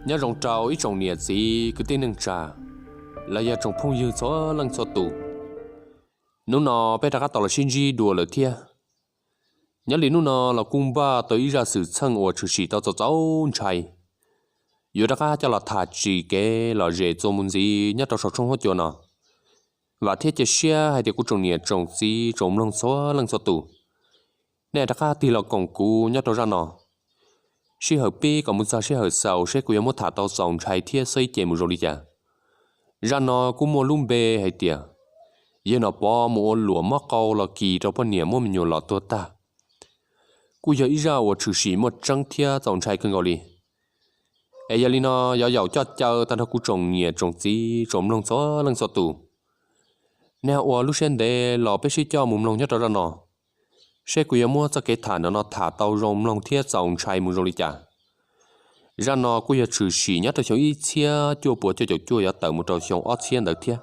Nyob zoo rau ib tsoom niam txiv kwv tij neej tsa, los yog tsoom phooj ywg txhua leej txhua tus. Hnub no peb rov qab tau los sib ntsib dua lawm thiab. Nyob li hnub no los kuj npaj tau ib zaj xwm txheej uas tshwm sim tau txaus txaus ntshai, yuav rov qab coj los tham tsim kev lom zem txuas mus ntxiv nyob rau saum tshooj huab cua no. Vam thiab cia siab hais tias kuv tsoom niam tsoom txiv tsoom mloog txhua leej txhua tus, nej rov qab tig los koom kuv nyob rau zaj no. Sij hawm pib kom mus txog sij hawm xaus seb kuv yuav muab tham tau txaus ntshai thiab xob ib ce mus zoo li cas. Zaj no kuj muaj lub npe hais tias, yawg Nom Pov mus ua luam mob qau los kis rau poj niam muab me nyuam los tuag tag. Kuj yog ib zaj uas tshwm sim muaj tseeb thiab txaus ntshai kawg nkaus li. Es yog li no, yog yaum coj caw tag nrho kuv tsoom niam tsoom txiv tsoom mloog txhua leej txhua tus, nej ua lub siab ntev los peb sib coj mus mloog nyob rau zaj no, seb kuv yuav muab txoj kev tham no tham tau zoo mloog thiab txaus ntshai mus zoo li cas. Zaj no kuj yog tshwm sim nyob rau xyoo ib txhiab cuaj puas cuaj caum cuaj yuav tawm mus rau xyoo ob txhiab ntawd thiab.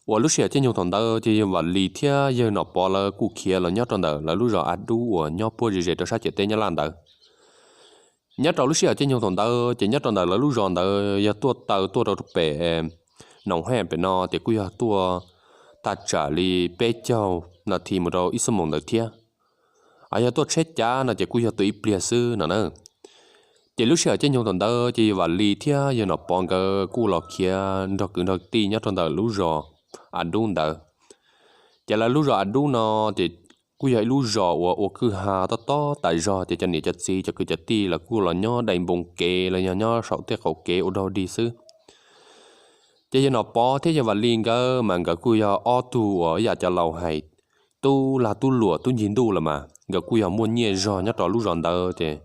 Uas lub sij hawm caij nyoog thaum ntawd ces yawg Vam Lis thiab yawg Nom Pov lawv kuj khiav los nyob rau ntawm lawv lub zos A Dub uas nyob puag ze ze rau sab ciam teb Nyab Laj ntawd. Nyob rau lub sij hawm caij nyoog thaum ntawd ces nyob rau ntawm lawv lub zos ntawd yog tuaj taw tuaj rau pem Noom Hej pem no ces kuj yog tuaj tag tsam li peb caug nas this mus rau ib xuab moos ntawd thiab. Yog tuaj tsheb cav no ces kuj yog tuaj ib pliag xwb no na. Ces lub sij hawm caij nyoog thaum ntawd ces yawg Vam Lis thiab yawg Nom Pov nkawd kuj los khiav nrog kwv nrog tij nyob rau ntawm lub zos A Dub ntawd. Ces lawv lub zos A Dub no ces kuj yog ib lub zos uas ua kwj ha tob tob tas zog, ces cov niam cov txiv cov kwv cov tij lawv kuj los nyob dai npoo kev los yog nyob saum tej qaum kev ua dog dig xwb. Ces yawg Nom Pov thiab yawg Vam Lis nkawd mas nkawd kuj yog ob tug uas ib yam cov laus hais, tub lag tub luam tub ncig ntuj lawm mas nkawd kuj yog muaj nyiaj zog nyob rau lub zos ntawd ces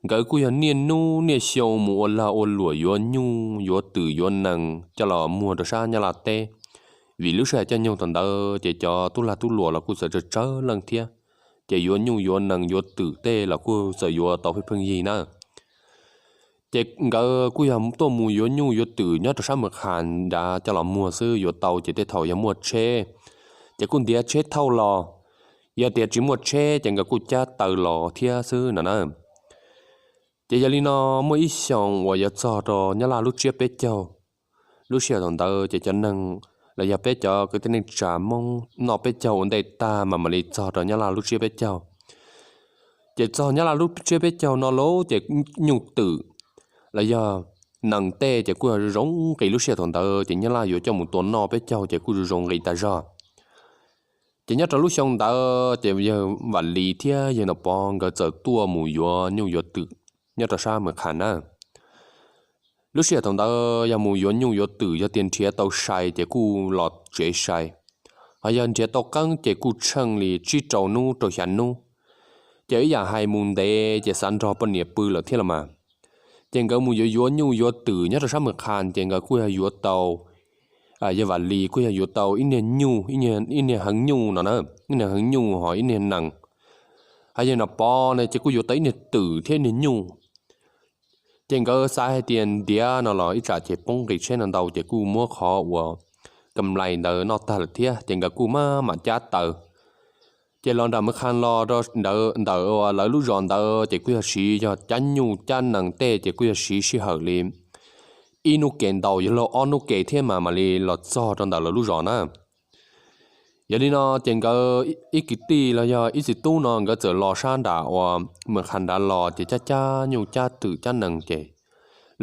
nkawd kuj yog niaj hnub niaj xyoo mus ua lag ua luam yuav nyuj yuav twm yuav nees coj los muag rau sab Nyab Laj teb. Vim lub sij hawm caij nyoog thaum ntawd ces cov tub lag tub luam los kuj txawm tsawg tsawg leej thiab, ces yuav nyuj yuav nees yuav twm tej los kuj txawm yuav tau pheej pheej yig na. Ces nkawd kuj yog tuaj mus yuav nyuj yuav twm nyob rau sab Mws Qhas nrad coj los muag xwb, yuav tau ces tej thaum yog muaj tsheb ces kuj ntiav tsheb thauj los, yog tias tsis muaj tsheb ces nkawd kuj cab taw los thiab xwb no na. Ces yog li no, muaj ib xyoos uas yuav txog rau Nyab Laj lub tsiab peb caug, lub sij hawm thaum ntawd ces cov neeg los yog peb cov kwv tij neej tsa Hmoob noj peb caug ua ntej tag mas mam li txog rau Nyab Laj lub tsiab peb caug. Ces txog Nyab Laj lub tsiab peb caug no lauj ces nyuj twm los yog nees tej ces kuj yog zoo nqis lub sij hawm thaum ntawd ces Nyab Laj yuav coj mus tua noj peb caug ces kuj zoo nqis tas zog. Ces nyob rau lub xyoo ntawd ces yawg Vam Lis thiab yawg Nom Pov nkawd txawm tuaj mus yuav nyuj yuav twm nyob rau sab Mws Qhas na. Lub sij hawm thaum ntawd yog mus yuav nyuj yuav twm yog tias nrhiav tau sai ces kuj los tsev sai, ho yog nrhiav tau qeeb ces kuj tsheej li tsib rau hnub rau xya hnub. Ces ib yam hais mus ntev ces xav nrog poj niam pw lawm thiab los mas. Ces nkawd mus yuav yuav nyuj yuav twm nyob rau sab Mws Qhas ces nkawd kuj yog yuav tau, yawg Vam Lis kuj yog yuav tau ib niag nyuj, ib niag heev nyuj no na, ib niag heev nyuj ho ib niag nees. Ho yawg Nom Pov no ces kuj yuav tau ib niag twm thiab ib niag nyuj. Ces nkawd xav hais tias ntiav no los ib tsam ces poob nqis tsheb no ntau ces kuj muab qhov uas kam lais ntawd noj tag lawm thiab ces nkawd kuj maj mam cab taw. Ces los nram Mws Qhas los rau ntawm uas lawv lub zos ntawd ces kuj yog siv yog cab nyuj cab nees tej ces kuj yog siv sij hawm li ib hnub kev ntau, yog laug ob hnub kev thiab mas mam li los txog rau ntawm lawv lub zos na. Yog li no ces nkawd ib kwv tij los yog ib txiv tub no nkawd txawm los sab nram uas Mws Qhas nrad los ces cab cab nyuj cab twm cab nees ces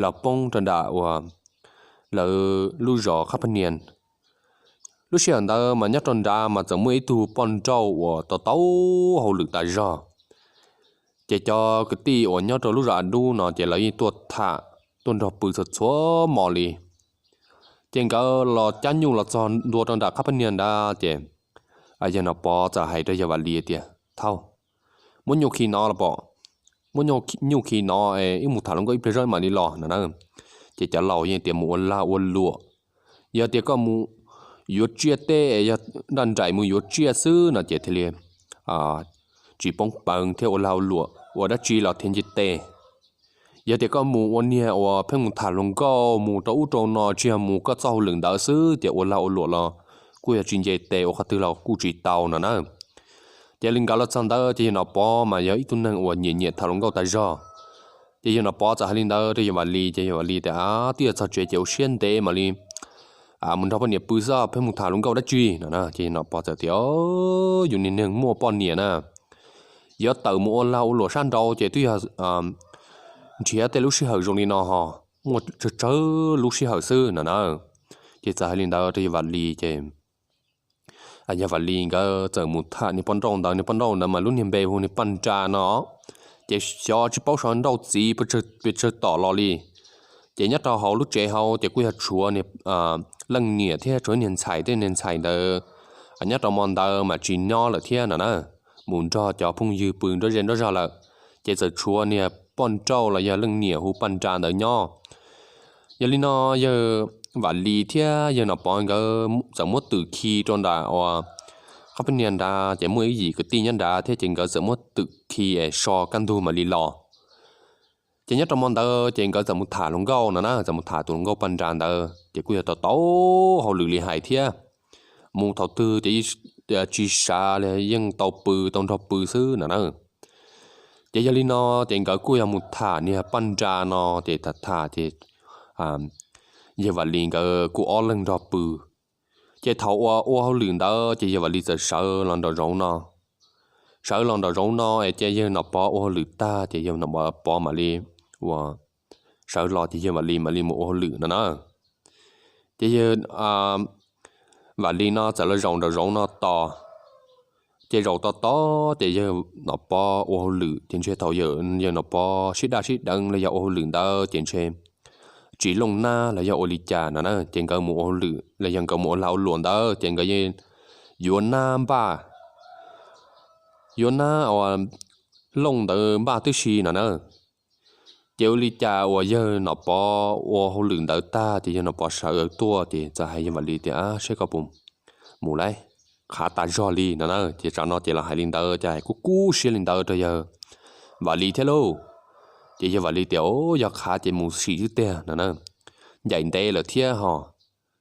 los poob rau nram uas lawv lub zos Qhab Phab Nias. Lub sij hawm ntawd mas nyob rau nrad mas txawm muaj ib tug poj nrauj uas tau tau hauj lwm tas zog. Ces cov kwv tij uas nyob rau lub zos A Dub no ces lawv yeej tuaj tham, tuaj nrog pw txhua txhua hmo li. Ces nkawd los cab nyuj los txog ntua rau nram Qhab Phab Nias nrad ces yawg Nom Pov txawm hais rau yawg Vam Lis tias, Thaum, muab nyuj khi no los pom, muab nyuj khi no es wb mus tham hluas nkauj ib pliag zog mam li los no na. Ces cov laus yeej tias mus ua lag ua luam, yog tias koj mus yuav tsiaj tej es yog nraj nraim mus yuav tsiaj xwb no ces thiaj li tsis poob peev thiab ua lag ua luam ua dab tsi los thiaj nce tes. Yog tias koj mus ua niag uas pheej mus tham hluas nkauj mus rau ub rau no tsis yog mus koj txoj hauj lwm ntawd xwb ces ua lag ua luam los kuj yog tsis nce tes ua qhov twg los kuj tsis tau no na. Ces li nkawd los txog ntawd ces yawg Nom Pov mas yog ib tug neeg uas nyiam nyiam tham hluas nkauj tas zog. Ces yawg Nom Pov txawm hais li ntawd rau yawg Vam Lis, ces yawg Vam Lis tias, Twb yog txog tsev ces ua siab ntev mam li mus nrog poj niam pw xwb, peb mus tham hluas nkauj dab tsi no na. Ces yawg Nom Pov txawm tias, Yus niag neeg muaj poj niam na, yuav tawm mus ua lag ua luam sab nraud ces twb yog nrhiav tej lub sij hawm zoo li no ho, muaj tsawg tsawg lub sij hawm xwb no na. Ces txawm hais li ntawd rau yawg Vam Lis ces yawg Vam Lis nkawd txawm mus tham niag poj nrauj ntawd. Niag poj nrauj ntawd mas lub niag npe hu niag Paj Nra no, ces xyov tsis paub sawv nrauj txiv pes tsawg tom los li. Ces nyob rau hauv lub tsev hauv ces kuj yog tshuav niag leej niam thiab tshuav niag ntxhais, tej niag ntxhais ntawd nyob rau hmo ntawd mas tsis nyob lawm thiab no na, mus nrog cov phooj ywg pw nruab zej nruab zog lawm. Ces txawm tshuav niag poj nrauj los yog leej niam hu Paj Nra ntawd nyob. Yog li no yawg Vam Lis thiab yawg Nom Pov nkawd txawm muab twm khi rau nram uas qhov peb niag nrad, ces muaj ib yim kwv tij nyob nrad thiab, ces nkawd txawm muab twm khi es so kaj ntug mam li los. Ces nyob rau hmo ntawd ces nkawd txawm mus tham hluas nkauj no na, txawm mus tham tus hluas nkauj Paj Nra ntawd ces kuj yog tau tau hauj lwm li hais thiab. Mus thaum twg ces tsis sav li, yeej tau pw tau nrog pw xwb no na. Ces yog li no ces nkawd kuj yog mus tham niag Paj Nra no, ces tham tham ces yawg Vam Lis nkawd kuj ob leeg nrog pw. Ces thaum uas ua hauj lwm ntawd ces yawg Vam Lis txawm sawv los nraum zoov no. Sawv los nraum zoov no es ces yawg Nom Pov ua hauj lwm tag ces yawg Nom Pov mam li ua, sawv los ces yawg Vam Lis mam li mus ua hauj lwm no na. Ces yawg Vam Lis no txawm los zaum nraum zoov no tos. Ces zaum tos tos ces yawg Nom Pov ua hauj lwm ces ntshe thaum yawg Nom Pov sib daj sib deev los yog ua hauj lwm ntawd ces ntshe tsis looj nab los yog ua li cas no na, ces nkawd mus ua hauj lwm los yog nkawd mus ua lag ua luam ntawd ces nkawd yeej yuav nab npaj, yuav nab uas looj ntawd npaj tib si no na. Ces ua li cas uas yawg Nom Pov ua hauj lwm ntawd tag ces yawg Nom Pov sawv tuaj ces txawm hais yawg Vam Lis tias, Seb koj puas mus lauj, qhav tas zog li no na. Ces tsam no ces los hais li ntawd ces hais kub kub siab li ntawd rau yawg Vam Lis thiab lauj. Ces yawg Vam Lis tias, Yog qhav ces mus sim xwb tiag no na, ncaim ntev lawm thiab ho,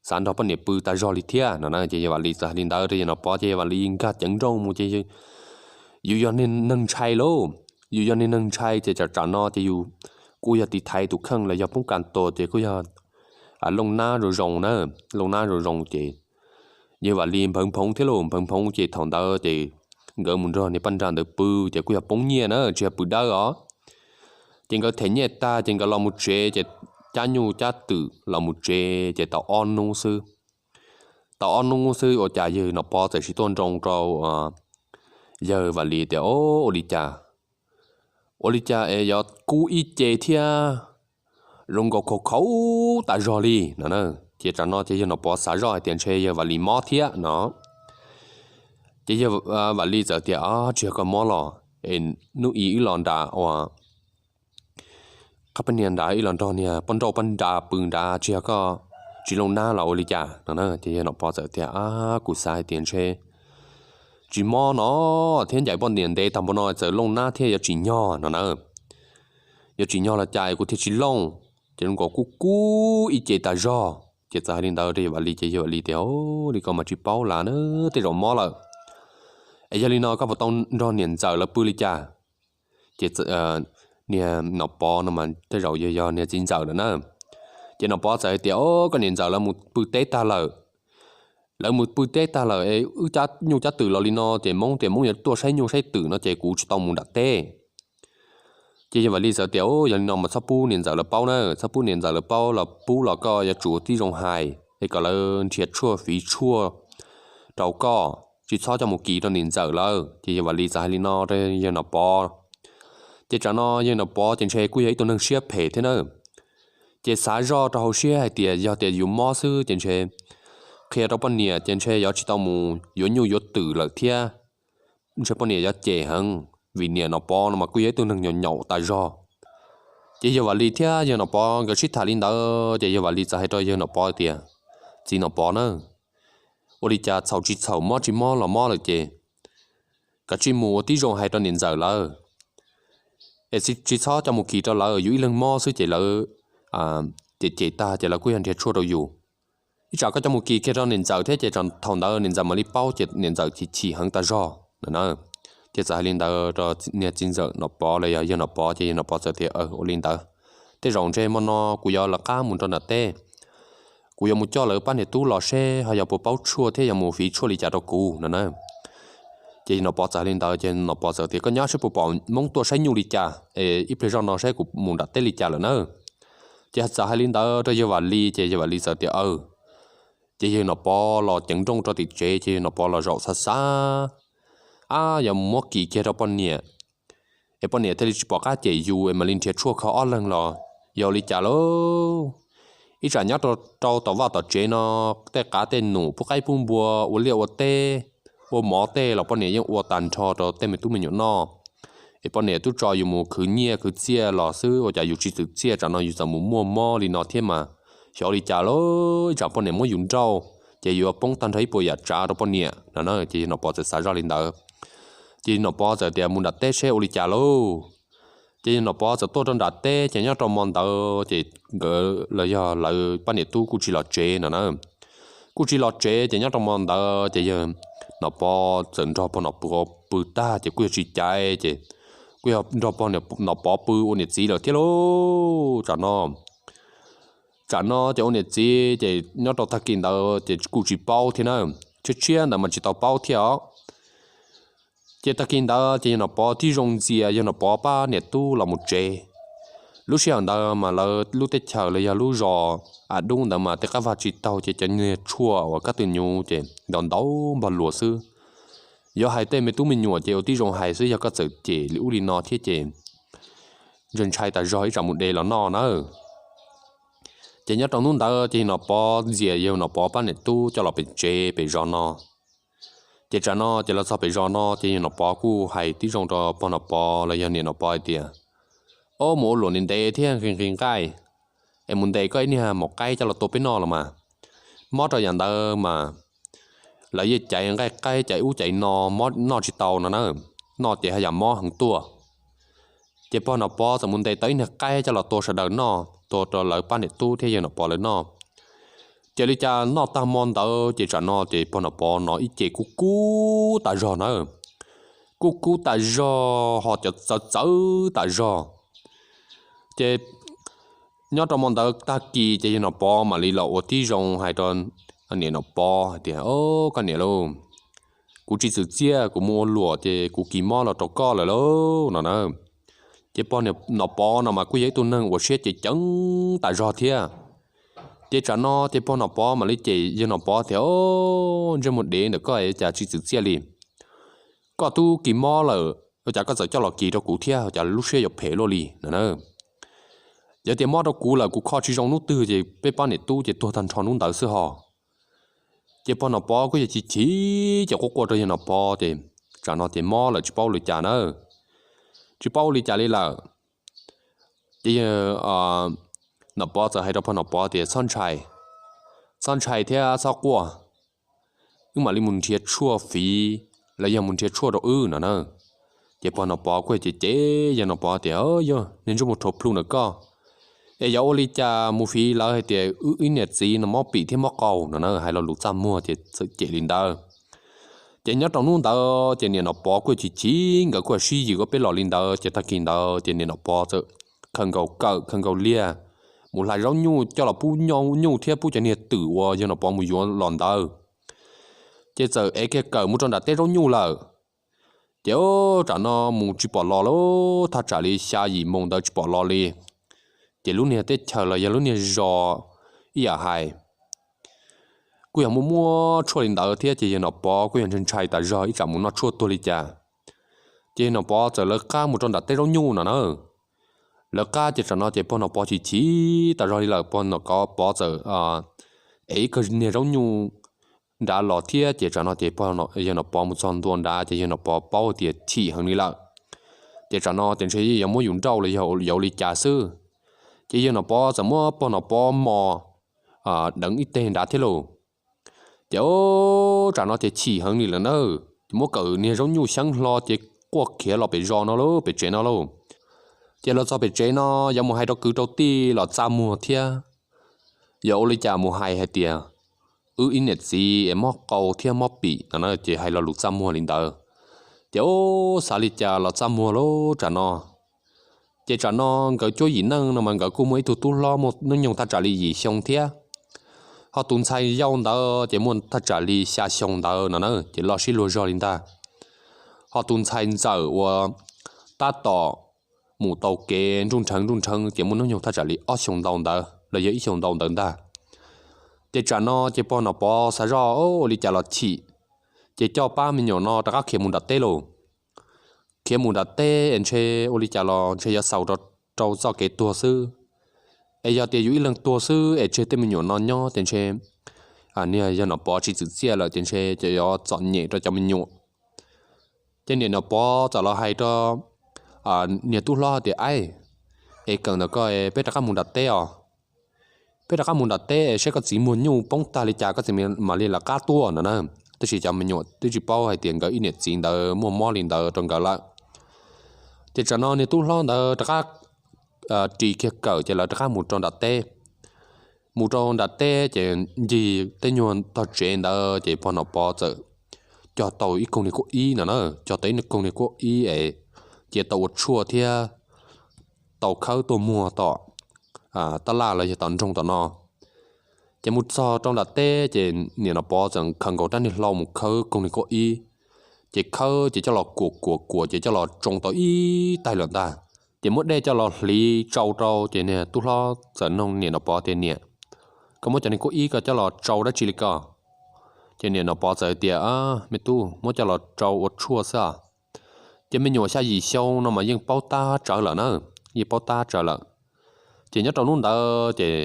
xav nrog poj niam pw tas zog li thiab no na. Ces yawg Vam Lis txawm hais li ntawd rau yawg Nom Pov ces yawg Vam Lis nkag ceev nrooj mus ces, Yus yog neeg ntshai lauj, yus yog neeg ntshai ces tsam tsam no ces yus kuj yog tiv thaiv tus kheej los yog poob kas tus ces kuj yog looj nab zoo zoo na, looj nab zoo zoo ces yawg Vam Lis nphawv nphoov thiab lauj, nphawv nphoov ces thaum ntawd ces nkawd mus nrog niag Paj Nra ntawd pw ces kuj yog poob nyiaj na, tsis yog pw dawb os. Ces nkawd them nyiaj tag ces nkawd los mus tsev ces cab nyuj cab twm los mus tsev ces tau ob hnub xwb. Tau ob hnub xwb ua cas yawg Nom Pov txawm sis tuaj nroo rau yawg Vam Lis tias, Ua li cas, ua li cas es yuav kub ib ce thiab zoo nkaus khaus khaus tas zog li no na. Ces tsam no ces yawg Nom Pov xav zoj hais tias ntshe yawg Vam Lis mob thiab no. Ces yawg Vam Lis txawm tias, Tsis yog koj mob los es hnub i wb los nram uas qhov peb niag nrad wb los nrog niag poj nrauj Paj Nra pw nrad, tsis yog koj tsis looj nab los ua li cas no na. Ces yawg Nom Pov txawm tias, Kuv xav hais tias ntshe tsis mob no thiab, ncaim poj niam ntev tag npaum no txawm looj nab thiab yuav tsim nyog no na. Yuav tsim nyog los cas kuv thiaj tsis looj, ces zoo nkaus kub kub ib ce tas zog. Ces txawm hais li ntawd rau yawg Vam Lis ces yawg Vam Lis tias, Li koj mas tsis paub las na, tej zaum mob lawm. Es yog li no koj puas tau nrog niam ntxawm lawv pw li cas? Ces niag Nom Pov no mas tej zaum yog yog niag txiv ntxawm lawm na. Ces Nom Pov txawm hais tias, Koj niam ntxawm lawv mus pw teb tag lawm. Lawv mus pw teb tag lawm es wb cab nyuj cab twm los li no ces Hmoob tias Hmoob yuav tuaj saib nyuj saib twm no ces kuv tsis tau mus nram teb. Ces yawg Vam Lis txawm tias, Yog li no mas txhob pub niam ntxawm lawv paub na, txhob pub niam ntxawm lawv paub, los pub los koj yuav tsum ua tib zoo hais es kom lawv nrhiav tshuaj fiv tshuaj rau koj, tsis txhob coj mus kis rau niam ntxawm lawv. Ces yawg Vam Lis txawm hais li no rau yawg Nom Pov. Ces tsam no yawg Nom Pov ces ntshe kuj yog ib tug neeg siab phem thiab na. Ces xav zoj rau hauv siab hais tias yog tias yus mob xwb ces ntshe qhia rau poj niam ces ntshe yuav tsis tau mus yuav nyuj yuav twm lawm thiab. Ntshe poj niam yuav cem heev, vim niam Nom Pov no mas kuj yog ib tug neeg nyaum nyaum tas zog. Ces yawg Vam Lis thiab yawg Nom Pov nkawd sib tham li ntawd ces yawg Vam Lis txawm hais rau yawg Nom Pov tias, Txiv Nom Pov na, ua li cas txhaum tsis txhaum mob tsis mob los mob lawm ces kav tsij mus ua tib zoo hais rau niam ntxawm lawv, es tsis txhob coj mus kis rau lawv, yus ib leeg mob xwb ces lawv cem cem tag ces lawv kuj yog nrhiav tshuaj rau yus. Ib tsam koj coj mus kis kiag rau niam ntxawm thiab ces thaum ntawd niam ntxawm mam li paub ces niam ntxawm chim chim heev tas zog no na. Ces txawm hais li ntawd rau niag txiv ntxawm Nom Pov los yog yawg Nom Pov, ces yawg Nom Pov txawm tias, Ua li ntawd, tej zaum ntshe hmo no kuv yuav lawv qab mus rau nram teb, kuv yuav mus coj lawv pab niam tub los seb ho yog puas paub tshuaj thiab yog mus fiv tshuaj li cas rau kuv no na. Ces Nom Pov txawm hais li ntawd ces Nom Pov txawm tias, Koj nyob seb puas pom Hmoob tuaj saib nyuj li cas es ib pliag zoj no saib kuv mus nram teb li cas lawm na. Ces txawm hais li ntawd rau yawg Vam Lis ces yawg Vam Lis txawm tias, Aw. Ces yawg Nom Pov los ceev nrooj rau tim tsev ces yawg Nom Pov los zaum xav xav, Ab, yog mus muab kis kiag rau poj niam es poj niam thiaj li tsis pom qab cem yus es mam li nrhiav tshuaj kho ob leeg los yog li cas lauj? Ib tsam nyob rau tom vaj tom tsev no, tej qav tej num, pub qaib pub npua, ua liaj ua teb, ua mov tej los poj niam yeej ua tag nrho rau tej me tub me nyuam noj. Es poj niam twb tso yus mus khwv nyiaj khwv txiaj los xwb, ua cas yus tsis txwm txiaj, tsam no yus txawm mus muaj mob li no thiab mas xyov li cas lauj? Ib tsam poj niam muab yus nrauj ces yuav poob tag nrho ib puas yam tsav rau poj niam no na. Ces yawg Nom Pov txawm xav zoj li ntawd. Ces yawg Nom Pov txawm tias, Mus nram teb seb ua li cas lauj? Ces yawg Nom Pov txawm tuaj rau nram teb ces nyob rau hmo ntawd ces nkawd los yog lawv pab niam tub kuj tsis los tsev no na. Kuj tsis los tsev ces nyob rau hmo ntawd ces yawg Nom Pov txawm nrog pog Nom Pov pw tag ces kuj yog tsis caiv ces kuj yog nrog pog Nom Pov pw ua niam txiv lawm thiab lauj. Tsam no, tsam no ces ua niam txiv ces nyob rau tag kis ntawd ces kuj tsis paub thiab na, tshiab tshiab ntawd mas tsis tau paub thiab os. Ces tag kis ntawd ces yawg Nom Pov tib zoo ntxias yawg Nom Pov pab niam tub los mus tsev. Lub sij hawm ntawd mas lawv lub teb chaws los yog lub zos A Dub ntawd mas tej qab vaj tsis taug ces cov niag tshuaj uas kab twm nyuv ces ntaus ntaus npog luas xwb. Yog hais tej me tub me nyuam ces ua tib zoo hais xwb, yog koj txawm cem li ub li no thiab ces ntshai ntshai tas zog ib tsam mus de los noj nawb. Ces nyob rau hnub ntawd ces yawg Nom Pov ntxias yawg Nom Pov pab niam tub coj los pem tsev pem zos no. Ces tsam no ces los txog pem zos no ces yawg Nom Pov kuj hais tib zoo rau pog Nom Pov los yog niam Nom Pov hais tias, Ob, mus ua luam ntev ntev thiab nqhis nqhis nqaij es mus ntes koj ib niag maum qaib coj los tua peb noj los mas. Mob rau yam ntawd mas lawv yeej caiv nqaij qaib caiv ub caiv no, mob noj tsis tau no na, noj ces haj yam mob heev tuaj. Ces pog Nom Pov txawm mus ntes tau ib niag qaib coj los tua sawv daws noj, tua rau lawv pab niam tub thiab yawg Nom Pov lawv noj. Ces li cas noj tag hmo ntawd ces tsam no ces pog Nom Pov no ib ce kuj kub tas zog na, kuj kub tas zog ho cov txawv txawv tas zog. Ces nyob rau hmo ntawd tag kis ces yawg Nom Pov mam li los ua tib zoo hais rau niam Nom Pov hais tias, Koj niam lauj, kuv tsis txwm txiaj, kuv mus ua luam ces kuv kis mob los rau koj lawm lauj no na. Ces pog Nom Pov no mas kuj yog ib tug neeg uas siab ceev ceev tas zog thiab. Ces tsam no ces pog Nom Pov mam li cem yawg Nom Pov tias, Ob, ntsej muag dev ntawm koj cas tsis txwm txiaj li. Koj twb kis mob lawm ua cas koj txawm coj los kis rau kuv thiab, cas lub siab yuav phem luaj li no na. Yog tias mob rau kuv lawm kuv kho tsis zoo hnub twg ces peb pab niam tub ces tuag tag nrho hnub ntawd xwb ho. Ces pog Nom Pov kuj yog chim chim ces quaj quaj rau yawg Nom Pov ces tsam no ces mob lawm tsis paub ua li cas na, tsis paub ua li cas li lawm. Ces yawg Nom Pov txawm hais rau pog Nom Pov tias, Txhob ntshai, txhob ntshai thiab txhob quaj, wb mam li mus nrhiav tshuaj fiv los yog mus nrhiav tshuaj rau wb no na. Ces pog Nom Pov kuj cem cem yawg Nom Pov tias, Yog niag ntsej muag rhuav plhu ntawm koj es yuav ua li cas mus fiv lawv hais tias wb ib niam txiv no mob pim thiab mob qau no na, hais lo lus txaj muag ces txawm cem li ntawd. Ces nyob rau hnub ntawd ces niam Nom Pov kuj chim chim, nkawd kuj sib yws ob peb los li ntawd ces tag kis ntawd ces niam Nom Pov txawm khaws nkaus kawm khaws nkaus liag mus hlais zaub nyuj coj los pub nyuj thiab pub cov niag twm uas yawg Nom Pov mus yuav los ntawd. Ces txawm ev kiag kawm mus rau nram teb zaub nyuj lawm. Ces tsam no mus tsis pom los lauj, thaj tsam li xya yim moos ntawd tsis pom los li. Ces lub niag teb chaws los yog lub niag zos ib yam hais kuj yog muaj muaj tshuaj li ntawd thiab ces yawg Nom Pov kuj yog ntshai ntshai tas zog ib tsam mus noj tshuaj tuag li cas. Ces yawg Nom Pov txawm lawv qab mus rau nram teb zaub nyuj no na. Lawv qab ces tsam no ces pog Nom Pov chim chim tas zog li lawm, pog Nom Pov txawm ev ib kawm niag zaub nyuj nrad los thiab ces tsam no ces yawg Nom Pov mus txog ntua nrad ces yawg Nom Pov paub tias chim heev li lawm. Ces tsam no ces ntshe yuav muab yus nrauj los yog ua li cas xwb. Ces yawg Nom Pov txawm muab pog Nom Pov mos deev ib teg nrad thiab lauj. Ces tsam no ces chim heev li lawm na, ces muab kawm niag zaub nyuj xyeeb hlo ces quaj khiav los pem zos no lauj, pem tsev no lauj. Ces los txog pem tsev no yuav mus hais rau kwv rau tij los txaj muag thiab. Yuav ua li cas mus hais hais tias wb ib niam txiv es mob qau thiab mob pim no na, ces hais lo lus txaj muag li ntawd. Ces ub, xav li cas los txaj muag lub tsam no. Ces tsam no nkawd cuab yim neej no mas nkawd kuj muaj ib tug tub hlob muaj hnub nyoog thaj tsam li yim xyoo thiab. Ho tus ntxhais yau ntawd ces muaj thaj tsam li xya xyoo ntawd no na, ces loj sib luag zog li ntag. Ho tus ntxhais ntxawm uas tab tom mus tau kev nruj nrheev nruj nrheev ces muaj hnub nyoog thaj tsam li ob xyoo ntau ntawd los yog ib xyoo ntau ntawd ntag. Ces tsam no ces pog Nom Pov xav zoj ua li cas los chim, ces coj pab me nyuam no rov qab khiav mus nram teb lauj. Khiav mus nram teb es ntshe ua li cas los ntshe yuav xaus rau txoj kev tuag xwb. Es yog tias yus ib leeg tuag xwb es tseg tej me nyuam no nyob ces ntshe niag yawg Nom Pov tsis txwm txiaj lawm ces ntshe yuav txom nyem rau cov me nyuam. Ces niam Nom Pov txawm los hais rau niag tub hlob tias, Aib, es kawm ntawm koj peb rov qab mus nram teb os. Peb rov qab mus nram teb es saib koj txiv muag nyuj poob tag li cas koj txiv mam li lawv qab tuaj no na. Tab sis cov me nyuam twb tsis paub hais tias nkawd ib niam txiv ntawd muaj mob li ntawd rau nkawd lawm. Ces tsam no niag tub hlob ntawd rov qab ris kiag kawm ces lawv rov qab mus rau nram teb. Mus rau nram teb ces ncig tej nyuag tog tsev ntawd ces pog Nom Pov txawm cog tau ib koog niag kuaj ib no na, cog tau ib koog niag kuaj ib es cia tau ua tshuaj thiab tau khawb tuaj muag tom tab laj los yog tom nroog tom no. Ces mus txog rau nram teb ces niam Nom Pov txawm khaws nkaus rab niag hlau mus khawb koog niag kuaj ib. Ces khawb ces coj los kuam kuam kuam ces coj los tsoo tau ib taig lawm ntag. Ces muab dej coj los hliv tsau rau ces niag tub hlob txawm noog niam Nom Pov tias, Niam, koj muab cov niag kuaj ib ko coj los tsau dab tsi li ko? Ces niam Nom Pov txawm tias, Me tub, muab coj los tsau ua tshuaj xwb. Ces me nyuam xya yim xyoo no mas yeej paub tab tsawv lawm na, yeej paub tab tsawv lawm. Ces nyob rau hnub ntawd ces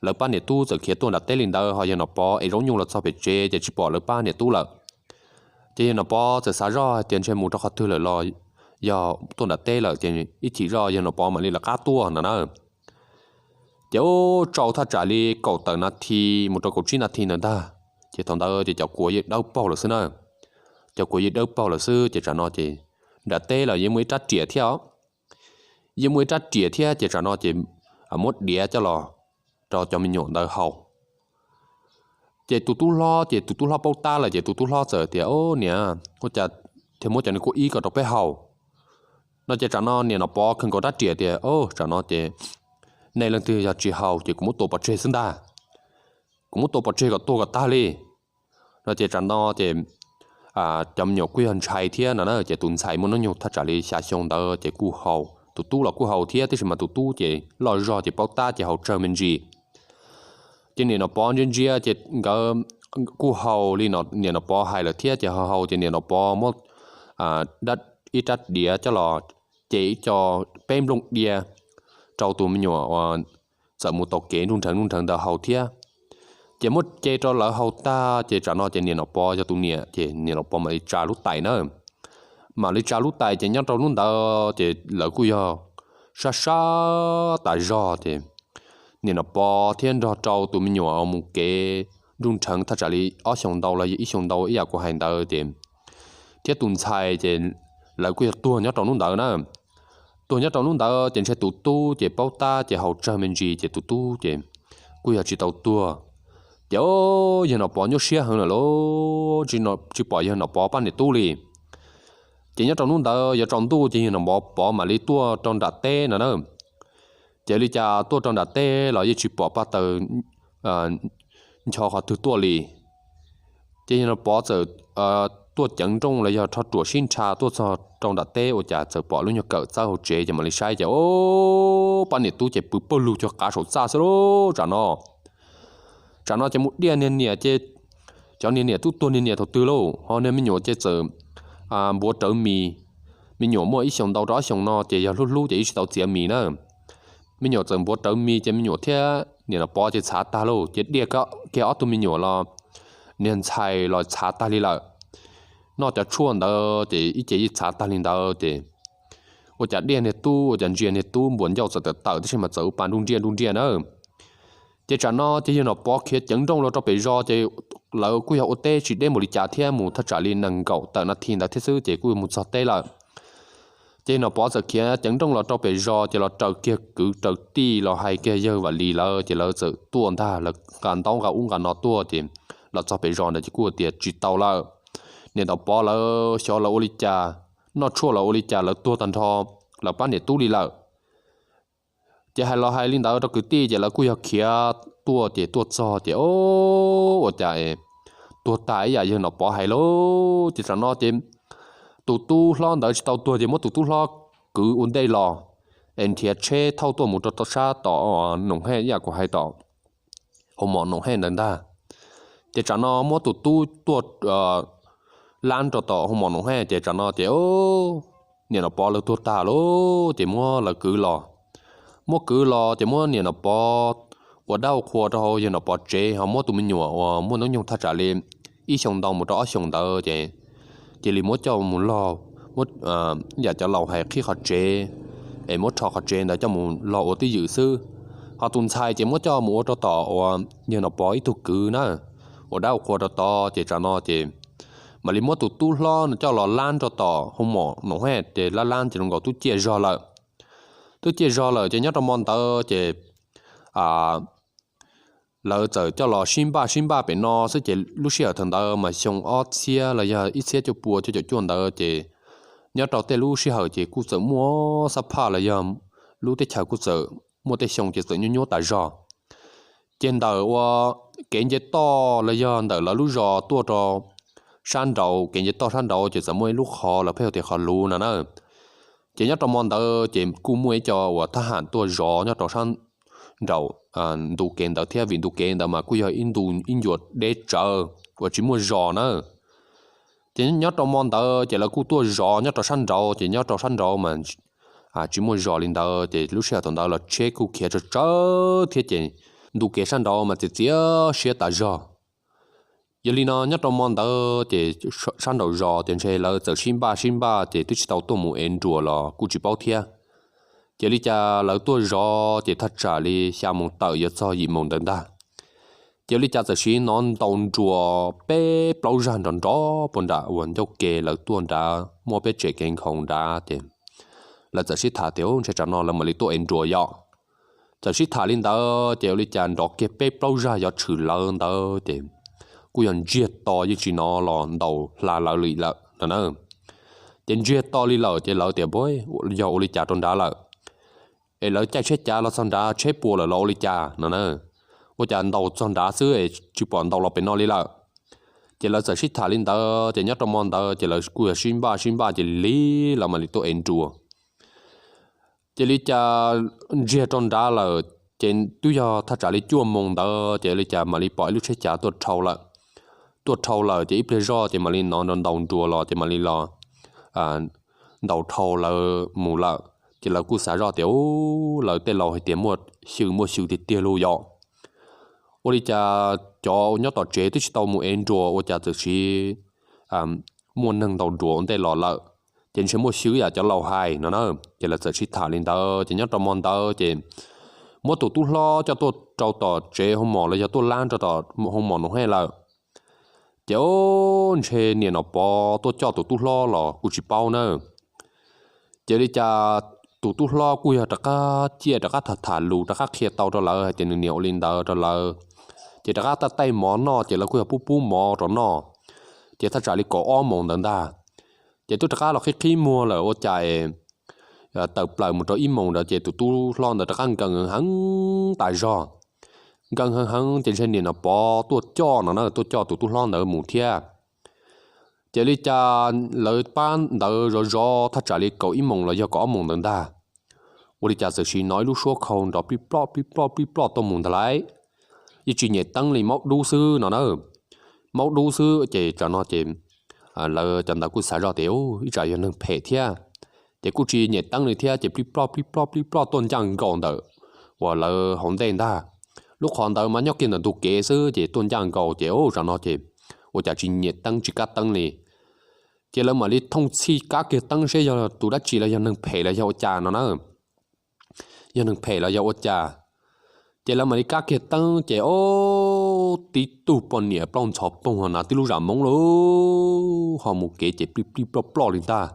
lawv pab niam tub txawm khiav tuaj nram teb li ntawd, ho yawg Nom Pov ev zaub nyuj los txog pem tsev ces tsis pom lawv pab niam tub lawm. Ces yawg Nom Pov txawm xav zoj hais tias ntshe mus rau qhov twg lawm los yog tuaj nram teb lawm ces ib chim zoj yawg Nom Pov mam li lawv qab tuaj no na. Ces ub, tsau thaj tsam li kaum tawm nas this mus rau kaum tsib nas this ntawd ntag, ces thaum ntawd ces cov kua yeej dawb paug lawm xwb na. Cov kua yeej dawb paug lawm xwb ces tsam no ces nram teb los yeej muaj ib rab riam thiab os. Yeej muaj ib rab riam thiab ces tsam no ces muab diav coj los rau cov me nyuam ntawd haus. Ces tus tub hlob, ces tus tub hlob paub tab lawm ces tus tub hlob txawm tias, Niam, ua cas thiaj muab cov niag kuaj ib ko rau peb haus? No ces tsam no niam Nom Pov khaws nkaus rab riam tias, Tsam no ces nej leej twg yog tsis haus ces kuv muab tua pov tseg xwb ntag. Kuv muab tua pov tseg kom tuag kom tag li. No ces tsam no ces cov me nyuam kuj yog ntshai thiab no na, ces tus ntxhais muaj hnub nyoog thaj tsam li xya xyoo ntawd ces kuj haus, tus tub los kuj haus thiab, tab sis mas tus tub ces loj zog ces paub tab ces haus tsawg me ntsis. Ces niam Nom Pov ntsia ntsia ces nkawd kuj haus li niam Nom Pov hais lawm thiab ces haus haus ces niam Nom Pov muab ib rab diav coj los ce ib co peb nplooj diav rau tus me nyuam uas txawm mus tau kev nruj nrheev nruj nrheev ntawd haus thiab. Ces muab ce rau lawv haus tag ces tsam no ces niam Nom Pov yog tus niam ces niam Nom Pov mam li tsa lub tais na. Mam li tsa lub tais ces nyob rau hnub ntawd ces lawv kuj yog sab sab tas zog ces niam Nom Pov thiab nrog rau tus me nyuam mus kev nruj nrheev thaj tsam li ob xyoos ntau los yog ib xyoos ntau ib yam kuv hais ntawd ces thiab tus ntxhais ces lawv kuj yog tuag nyob rau hnub ntawd na. Tuag nyob rau hnub ntawd ces ntshe tus tub ces paub tab ces haus tsawg me ntsis ces tus tub ces kuj yog tsis tau tuag. Ces yawg Nom Pov nyuaj siab heev lawm lauj, tsis pom yawg Nom Pov pab niam tub li. Ces nyob rau hnub ntawd yuav tsaus ntuj ces yawg Nom Pov mam li tuaj rau nram teb no na. Ces li cas tuaj rau nram teb los yeej tsis pom pab taws ncho qhov twg tuaj li. Ces yawg Nom Pov txawm tuaj ceev nrooj los yog rho ruam sib nrha tuaj txog rau nram teb ua cas txawm pom lub nyuag kawm txawb hauv tsev ces mam li saib ces o, pab niam tub ces pw pawg lug cuag qav saum txaj xwb lauj tsam no. Tsam no ces mus diaj niag niam ces cov niag niam tub tuag niag niam thaum twg lauj, ho niag me nyuam ces txawm npuav rawv mis. Me nyuam muaj ib xyoos ntau rau ob xyoos no ces yog hlub hlub ces yeej tsis tau txiav mis na. Me nyuam txawm npuav rawv mis ces me nyuam thiab niam Nom Pov ces txhav tag lauj, ces diaj kiag ob tug me nyuam los niag ntxhais los txhav tag li lawm. Noj cov tshuaj ntawd ces ib ce yeej txhav tag li ntawd ces ua cas diaj niag tub ua cas ntsia niag tub npuas ncauj txawm tawm tawm tab sis mas txawm ua pa nruj nriaj nruj nriaj na. Ces tsam no ces yawg Nom Pov khiav ceev nrooj los rau pem zos ces lawv kuj yog ua teb tsis deb npaum li cas thiab, mus thaj tsam li nees nkaum tawm nas this ntawd thiab xwb ces kuj mus txog teb lawm. Ces yawg Nom Pov txawm khiav ceev nrooj los rau pem zos ces los raws kiag kwv raws tij los hais kiag yawg Vam Lis lawv ces lawv txawm tuaj ntag, lawv nqa ntaub nqa ub nqa no tuaj ces los txog pem zos ntawd ces kuj tias tsis tau lawm. Niam Nom Pov lawv xyov lawv ua li cas, noj tshuaj los ua li cas lawv tuag tag nrho, lawv pab niam tub li lawm. Ces hais los hais li ntawd rau kwv tij ces lawv kuj yog khiav tuaj ces tuaj txog ces o, ua cas es tuag tag ib yam yawg Nom Pov hais lauj. Ces tsam no ces tus tub hlob ntawd tsis tau tuag ces muab tus tub hlob kwv ua ntej los es nrhiav tsheb thauj tuaj mus rau sab tom Noom Hej ib yam kuv hais tom hoo mom Noom Hej ntawd ntag. Ces tsam no muab tus tub tuaj lab rau tom hoo mom Noom Hej ces tsam no ces niam Nom Pov lawv tuag tag lauj ces muab lawv kwv los. Muab kwv los ces muab niam Nom Pov ua dab ua qhua rau hauv yawg Nom Pov tsev ho muab tus me nyuam uas muaj hnub nyoog thaj tsam li ib xyoo ntau mus rau ob xyoos ntawd ces cia li muab coj mus log, yam cov laus hais qhib qhov tsev, es muab rho qhov tsev ntawd coj mus log ua twj ywm xwb. Ho tus ntxhais ces muab coj mus ua rau tom uas yawg Nom Pov ib tug kwv na, ua dab ua qhua rau tod ces tsam no ces mam li muab tus tub hlob no coj los lab rau tom hoo mom Noom Hej ces lab lab ces zoo nkaus twb ciaj zog lawm. Twb ciaj zog lawm ces nyob rau hmo ntawd ces lawv txawm coj los sib npaj sib npaj pem no xwb ces lub sij hawm thaum ntawd mas xyoo ob txhiab los yog ib txhiab cuaj pua cuaj caum cuaj ntawd ces nyob rau tej lub sij hawm ces kuj txawm muaj xab phaj los yog lub teb chaws kuj txawm muaj tej xyoo ces txawm nyuaj nyuaj tas zog. Ces ntawm ua kev nce toj los yog ntawm lawv lub zos tuaj rau sab nraud, kev nce toj sab nraud ces txawm muaj ib lub qhov lawv pheej hu tias qhov luv no na. Ces nyob rau hmo ntawd ces kuj muaj ib co uas thab ham tuaj zov nyob rau sab nraum ntu kev ntawd thiab vim ntu kev ntawd mas kuj yog ib ntu ib ncua deb tsawv uas tsis muaj zos na. Ces nyob rau hmo ntawd ces lawv kuj tuaj zov nyob rau sab nraud ces nyob rau sab nraud mas tsis muaj zos li ntawd ces lub sij hawm thaum ntawd los tsheb kuj khiav tsawg tsawg thiab ces ntu kev sab nraud mas txias txias siab tas zog. Yog li no nyob rau hmo ntawd ces sab nraum zos ces ntshe lawv txawm sib npaj sib npaj ces twb tsis tau tuaj mus ev nruas los kuj tsis paub thiab. Ces li cas lawv tuaj zov ces thaj tsam li xya moos tawm yuav txog yim moos ntawd ntag. Ces li cas txawm siv nov ntaus nruas peb plaub zag nrov nrov puag nram uas ncauj ke lawv tuaj nrad muaj peb tsev kev nkhaus nrad ces lawv txawm sib tham tias ntshe tsam no lawv mam li tuaj ev nruas yom. Txawm sib tham li ntawd ces ua li cas nrov kiag peb plaub zag yuav tshwm lawv ntawd ces kuj yog ntsiag to yeej tsis nov los ntaus hla lawv li lawm no na. Ces ntsiag to li lawm ces lawv tias yog ua li cas rau nrad lawm, es lawv caij tsheb cav los txog nrad tsheb puas lawm los ua li cas no na. Ua cas ntaus txog nrad xwb es tsis pom ntaus los pem no li lawm. Ces lawv txawm sib tham li ntawd ces nyob rau hmo ntawd ces lawv kuj yog sib npaj sib npaj ces lig lig lawv mam li tuaj ev nruas. Ces li cas ntsiag rau nrad lawm ces twb yog thaj tsam li cuaj moos ntawd ces li cas mam li pom ib lub tsheb cav tuaj dhau lawm. Tuaj dhau lawm ces ib pliag zoj ces mam li nov ntaus nruas los ces mam li los ntaus dhau lawv mus lawm. Ces lawv kuj xav zoj tias u, lawv tej laus hais tias muaj xyw muaj xyw tiag tiag lauj yom. Ua li cas cov nyob tom tsev twb tsis tau mus ev nruas ua cas txawm siv muaj neeg ntaus nruas ua ntej los lawm, ces ntshe muaj xyw yam cov laus hais no na. Ces lawv txawm sib tham li ntawd ces nyob rau hmo ntawd ces muab tus tub hlob coj tuaj rau tom tsev hoo mom los yog tuaj lab rau tom hoo mom Noom Hej lawm. Ces o, ntshe niam Nom Pov tuaj coj tus tub hlob los kuj tsis paub na. Ces li cas tus tub hlob kuj yog rov qab ciaj rov qab tham tham lus rov qab qhia tau rau lawv hais tias nws niam ua li ntawd rau lawv. Ces rov qab taij taij mov noj ces lawv kuj yog pub pub mov rau noj. Ces thaj tsam li kaum ob moos ntawd ntag, ces twb rov qab los qhib qhib muag lawm ua cas tawm plaws mus rau ib moos ntawd ces tus tub hlob ntawd rov qab nkees heev tas zog. Nkees heev heev ces ntshe niam Nom Pov tuaj coj no na, tuaj coj tus tub hlob ntawd mus thiab. Ces li cas lawv pab ntawd zov zov thaj tsam li kaum ib moos los yog kaum ob moos ntawd ntag, ua li cas txawm siv nov ib lub suab khau nrov plij ploj plij ploj plij ploj tuaj mus ntag lauj. Yeej tsis nyem teeb li, maub dub xwb no na. Maub dub xwb ces tsam no ces lawv cov ntawd kuj xav zoj tias ib tsam yog neeg phem thiab, ces kuj tsis nyem teeb li thiab ces plij ploj plij ploj plij ploj tuaj ncaj nkaus ntawm uas lawv hauv ntej ntag. Lub qhov ntawd mas nyob kiag ntawm ntug kev xwb ces tuaj ncaj nkaus ces tsam no ces ua cas tsis nyem teeb tsis kab teeb li. Ces lawv mam li thooj txhij kab kiag teeb seb yog tus dab tsi los yog neeg phem los yog ua cas no na. Yog neeg phem los yog ua cas. Ces lawv mam li kab kiag teeb ces o, tib tug poj niam plaub ntxhov poog ho hnav tib lub zam Hmoob lauj, ho mus kev ces plij plij ploj ploj li ntag.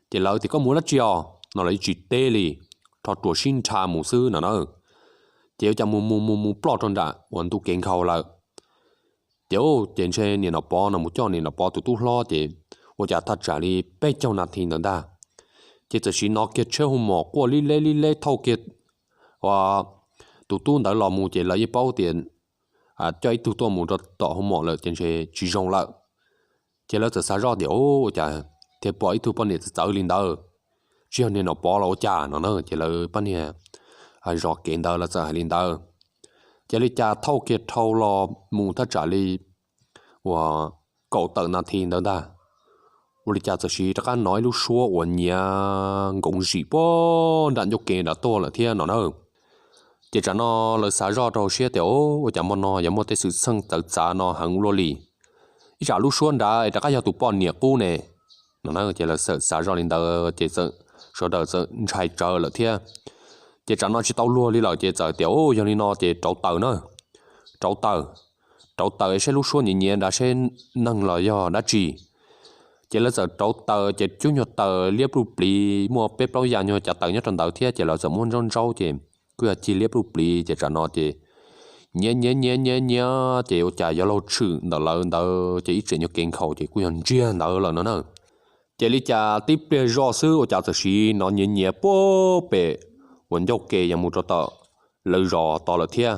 Ces lawv tias koj mus dab tsi os no los yeej tsis teb li, rho ruas sib nrha mus xwb no na. Ces ua cas mus mus mus mus ploj rau nram uas ntu kev nkhaus lawm. Ces ces ntshe niam Nom Pov no mus coj niam Nom Pov tus tub hlob ces ua cas thaj tsam li peb caug nas this ntawd ntag, ces txawm sim no kiag tsheb hu mom quaj lib leb lib leb thauj kiag tus tub ntawd los mus ces lawv yeej paub tias coj ib tug tuaj mus rau tom hu mom lawm ces ntshe tsis zoo lawm. Ces lawv txawm xav zoj tias, ua cas thiaj pom ib tug poj niam txawv txawv li ntawd, tsis yog niag Nom Pov los ua cas no na. Ces lawv pab niag zov kev ntawd lawv txawm hais li ntawd. Ces li cas thauj kiag dhau los mus thaj tsam li uas kaum tawm nas this ntawd ntag, ua li cas txawm sim rov qab hnov ib lub suab uas nyiav nkoov zim puag nram ncauj kev nram tuaj lawm thiab no na. Ces tsam no lawv xav zoj rau siab tias, ua cas hmo no yuav muaj tej xwm txheej txawv txav no heev ua luaj li, ib tsam lub suab nrad es rov qab yog tus poj niam qub ne no na. Ces lawv txawm xav zoj li ntawd ces sawv daws txawm ntshai tsawv lawm thiab. Ces tsam no tsis tau luag li lawm ces txawm tias, yog li no ces rauv taws na, rauv taws, rauv taws saib lub suab nyiav nyiav nrad seb neeg los yog dab tsi. Ces lawv txawm rauv taws ces cub nyuag taws liab pluj pliv muaj peb plaub ya nyuag cav taws nyob rau ntawd thiab ces lawv txawm muab ntsaub ntsaub ces kuj yog cig liab pluj pliv ces tsam no ces nyiav nyiav nyiav nyiav nyiav ces ua cas yuav luag tshwm ntawm lawv ntawd ces ib tsev nyuag kev nkhaus ces kuj yog ntsiag ntawd lawm no na. Ces li cas tib pliag zoj xwb ua cas txawm sim hnov nyiav nyiav puag pem uas ncauj ke yuav mus rau tom lawv zos tod lawm thiab.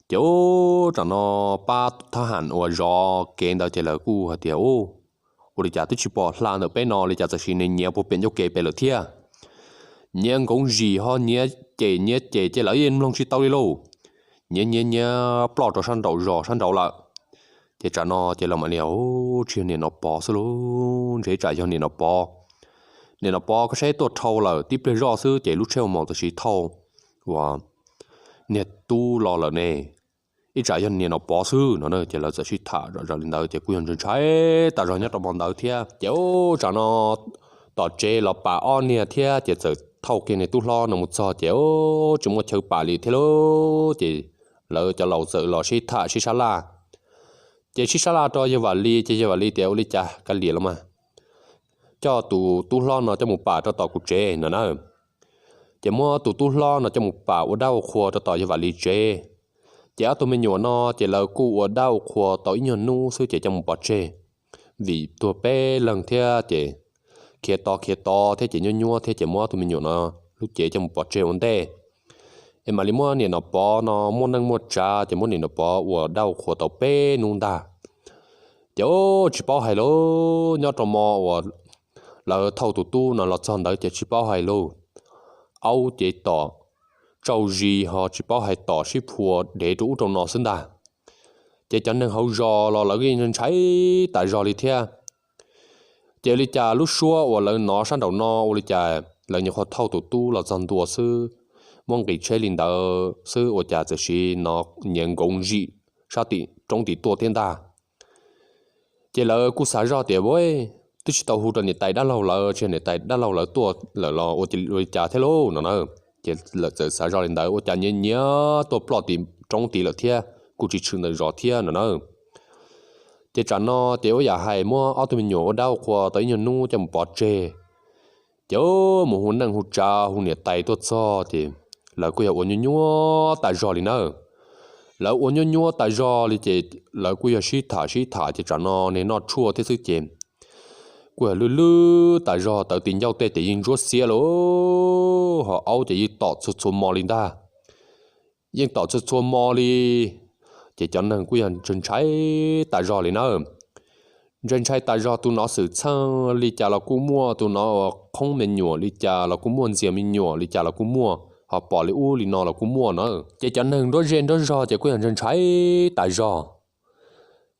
Ces ub, tsam no pab thab ham uas zov kev ntawd ces lawv kuj hais tias, ua li cas twb tsis pom hla ntawm peb no li cas txawm sim nyiav nyiav puag pem ncauj kev pem lawm thiab. Nyiav nkoov zim ho nyiav ces nyiav ces ces lawv yeej mloog tsis tau li lauj. Nyiav nyiav nyiav ploj rau sab nraum zos sab nraud lawm. Ces tsam no ces lawv mam li, tsis yog niam Nom Pov xwb lauj, ntshe tsam yog niam Nom Pov. Niam Nom Pov koj saib tuaj dhau lawm tib pliag zoj xwb ces lub tsheb hu mom txawm sim thauj uas niag tub los lawm ne, ib tsam yog niam Nom Pov xwb no na. Ces lawv txawm sib tham zom zaws li ntawd ces kuj yog ntshai ntshai tas zog nyob rau hmo ntawd thiab. Ces ub, tsam no tom tsev los pam ob niag thiab ces txawm thauj kiag niag tub hlob no mus txog ces ub, tsis muaj chaw pam li thiab lauj. Ces lawv cov laus txawm los sib tham sib sab laj. Ces sib sab laj rau yawg Vam Lis ces yawg Vam Lis tias, ua li cas kav liam los mas, coj tus tub hlob no coj mus pam rau tom kuv tsev no na. Ces muab tus tub hlob no coj mus pam ua dab ua qhua rau tom yawg Vam Lis tsev. Ces ob tug me nyuam no ces lawv kuj ua dab ua qhua tau ib nyuag hnub xwb ces coj mus pov tseg, vim tuag peb leeg thiab ces khiav tod khiav tod thiab ces nyuaj nyuaj thiab ces muab ob tug me nyuam no lub cev coj mus pov tseg ua ntej. Es mam li muab niam Nom Pov no muaj neej muaj tsav ces muab niam Nom Pov ua dab ua qhua tau peb hnub ntag. Ces ub, tsis paub hais lauj, nyob rau hmo uas lawv thauj tus tub no los txog ntawd ces tsis paub hais lauj. Aub ces tom tsaug zis ho tsis paub hais tom sib phua dev rau ub rau no xwb ntag. Ces cov neeg hauv zos los lawv yeej ntshai tas zog li thiab. Ces ua li cas lub suab uas lawv hnov sab nraum no ua li cas lawv nyuam qhuav thauj tus tub los txog ntua xwb, muab nqis tsheb li ntawd xwb ua cas txawm sim hnov nyiav nkoov zim sab tim roob tim tuaj thiab ntag. Ces lawv kuj xav zoj tias, twb tsis tau hu rau niam tais dab laug lawv, tsis yog niam tais dab laug lawv tuaj lawm los ua li cas thiab lauj no na. Ces lawv txawm xav zoj li ntawd ua cas nyiav nyiav tuaj ploj tim roob tid lawm thiab kuj tsis tshwm ntawm zos thiab no na. Ces tsam no ces ua yam hais muab ob tug me nyuam ua dab ua qhua tau ib nyuag hnub coj mus pov tseg. Ces mus hu neej hu tsav hu niam tais tuaj txog ces lawv kuj yog ua nyuaj nyuaj tas zog li na. Lawv ua nyuaj nyuaj tas zog li ces lawv kuj yog sib tham sib tham ces tsam no niag noj tshuaj thiab xwb ces kuj yog lwj lwj tas zog, tawv tis ncauj tej ces yeej ntsuab xiab lauj, ho aub ces yeej tom txhua txhua hmo li ntag. Yeej tom txhua txhua hmo li. Ces cov neeg kuj yog ntshai ntshai tas zog li na. Ntshai ntshai tas zog, tus hnov xwm txheej li cas los kuj muaj, tus hnov uas qhoob me nyuam li cas los kuj muaj, ntxias me nyuam li cas los kuj muaj, ho pom li ub li no los kuj muaj na. Ces cov neeg nruab zej nruab zog ces kuj yog ntshai ntshai tas zog.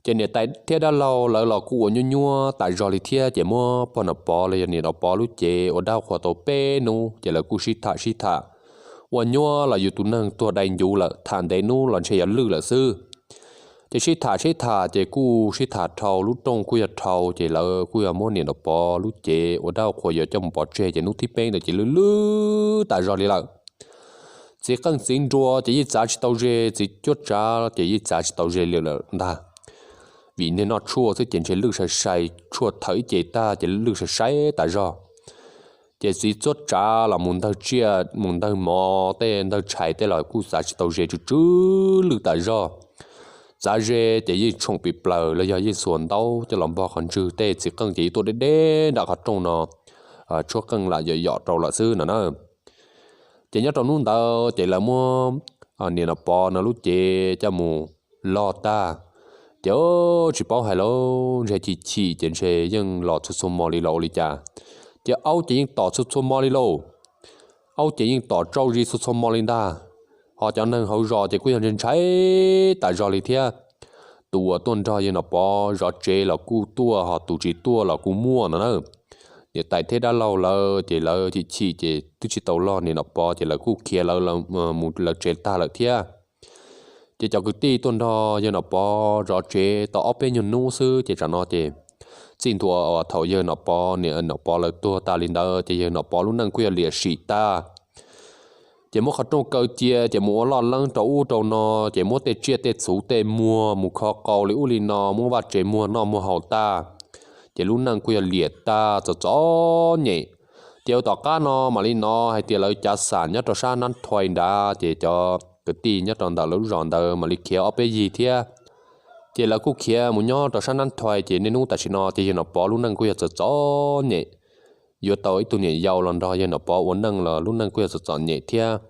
Ces niam tais thiab dab laug lawv los kuj ua nyuaj nyuaj tas zog li thiab ces muab pog Nom Pov los yog niam Nom Pov lub cev ua dab qhua tau peb hnub ces lawv kuj sib tham sib tham. Ua nyuaj los yus tus neeg tuag dai ncuv lawm, tham ntev hnub los ntshe yuav lwj lawm xwb. Ces sib tham sib tham ces kuj sib tham dhau, lub rooj kuj yog dhau ces lawv kuj yog muab niam Nom Pov lub cev ua dab qhua yuav coj mus pov tseg ces hnub thib peb ntawd ces lwj lwj tas zog li lawm. Txiv qeej txiv nruas ces yeej txav tsis tau ze, txiv cuab tsav ces yeej txav tsis tau ze li lawm ntag. Vim niag noj tshuaj xwb ces ntshe lwj sai sai, tshuaj thawm ib ce tag ces lwj sai sai tas zog. Ces txiv cuab tsav los mus ntawg tsiaj mus ntawg mov tej ntawg tshais tej los kuj txav tsis tau ze, tsw tsw lwj tas zog. txav ze ces yeej tshoom pim plaws los yog yeej xuas ntaub coj los npog qhov ntswg, tej txiv qeej ces yeej tuaj deb deb nram qhov rooj no, tshuab qeej lam yom yom rau lawm xwb no na. Ces nyob rau hnub ntawd ces lawv muab niam Nom Pov no lub cev coj mus log tag, ces tsis paub hais lawm, ntshe chim chim ces ntshe yeej los txhua txhua hmo li los ua li cas, ces aub ces yeej tom txhua txhua hmo li lauj. Aub ces yeej tom tsau zis txhua txhua hmo li ntag. Ho cov neeg hauv zos ces kuj yog ntshai ntshai tas zog li thiab. Tus uas tuaj nrog yawg Nom Pov zov tsev los kuj tuaj, ho tus tsis tuaj los kuj muaj no na. Niam tais thiab dab laug lawv ces lawv chim chim ces twb tsis tau log niam Nom Pov ces lawv kuj khiav lawv mus lawv tsev tag lawm thiab. Ces cov kwv tij tuaj nrog yawg Nom Pov zov tsev tau ob peb nyuag hnub xwb ces tsam no ces txij ntua uas thaum yawg Nom Pov niam Nom Pov lawv tuag tas li ntawd ces yawg Nom Pov lub neej kuj yog liam sim tag. Ces muab qhov rooj kaw cia ces mus ua loj leeb rau ub rau no, ces muab tej tsiaj tej txhuv tej muag mus kho qau li ub li no, muab vaj tsev muag noj muag haus tag, ces lub neej kuj yog liam tag txom txom nyem. Ces ua tom qab no mam li hnov hais tias lawv cav xam nyob rau sab Nab Thuais nrad, ces cov kwv tij nyob rau ntawm lawv lub zos ntawd mam li khiav ob peb yig thiab. Ces lawv kuj khiav mus nyob rau sab Nab Thuais, ces niaj hnub tam sim no ces yawg Nom Pov lub neej kuj yog txom txom nyem. Yuav tau ib tug niam yau los nrog yawg Nom Pov ua neej los lub neej kuj yog txom txom nyem thiab.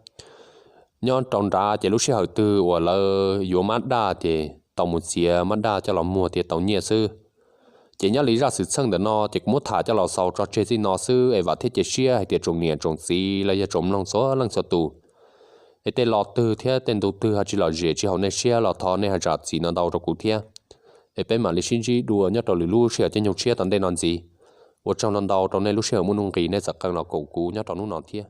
Nyob rau nrad ces lub sij hawm twg uas lawv yuav mab daj ces tau mus txiav mab daj coj los muag thiaj tau nyiaj xwb. Ces nyob li zaj xwm txheej ntawm no ces kuv muab tham coj los xaus tso tseg txij no xwb es vam thiab cia siab hais tias tsoom niam tsoom txiv los yog tsoom mloog txhua leej txhua tus, es tej lo twg thiab tej ntu twg ho tsis lom zem tsis haum nej siab los thov nej ho zam txim no ntau rau kuv thiab. Es peb mam li sib ntsib dua nyob rau lwm lub sij hawm caij nyoog tshiab tom ntej no ntxiv. Ua tsaug ntau ntau rau nej lub sij hawm muaj nuj nqis nej txawm qee los koom kuv nyob rau hnub no thiab.